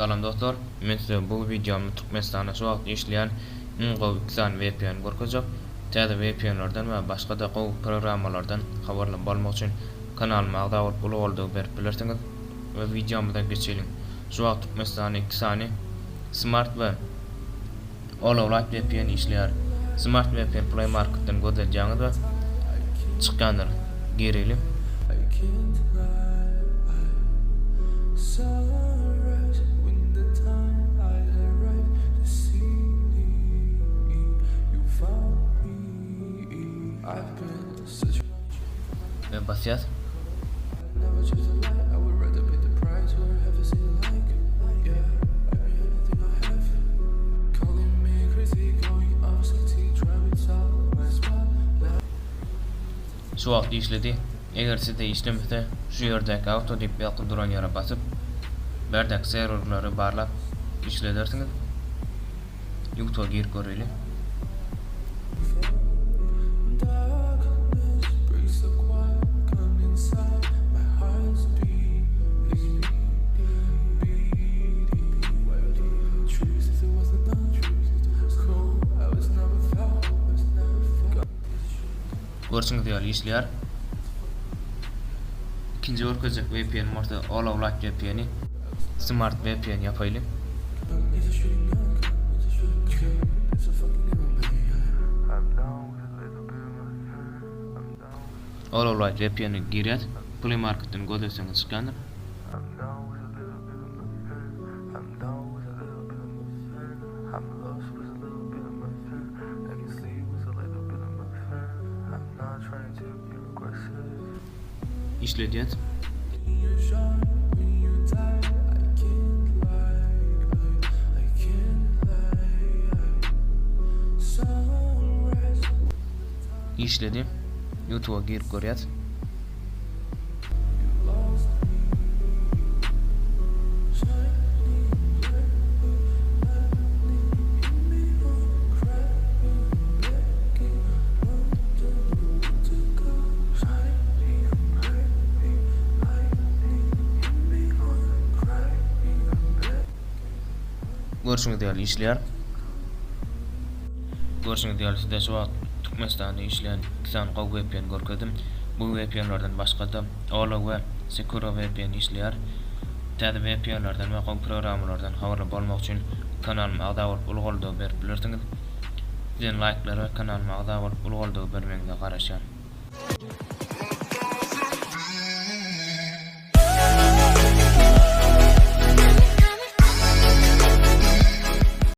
Salam dostlar, men size bu wideomda Türkmenistanda şu wagt işleýän iň gowy iki sany VPN görkezjek. Täze VPN-lerden we başga-da gowy programmalardan habarly bolmak üçin kanalyma agza bolup uly goldaw berip bilersiňiz. We wideomyza geçeliň. Şu wagt Türkmenistanda iki sany Smart we Olowlite VPN işleýär. Smart VPN Play Marketden gözledýäňiz we çykýandyr. Gireli. We basýas. Şu wagt işledi. Eger sizde işlemese, şu ýerdäki auto diýip ýazgy duran ýere basyp, bärdäki serwerleri barlap işledersiňiz. Ýutuba girip göreli. Görşüňiz ýaly işleýär. Ikinji görkezjek VPN bolsa Olovlite VPN-i. Smart VPN ýapaýly. Olovlite VPN-e girýäs. Play Marketden gözleseňiz çykýandyr. Işledýäs. Işledi. Youtube'a girip görýäs. Görşüňiz ýaly işleýär. Görşüňiz ýaly size şu wagt Türkmenistanda işleýän iki sany gowy VPN görkezdim. Bu VPN-lerden başga-da Olo we Securo VPN işleýär. Täze VPN-lerden we gowy programmalardan habarly bolmak üçin kanalyma agza bolup uly goldaw berip bilersiňiz. Sizden laýklar we kanalyma agza bolup uly goldaw bermegiňize garaşýan.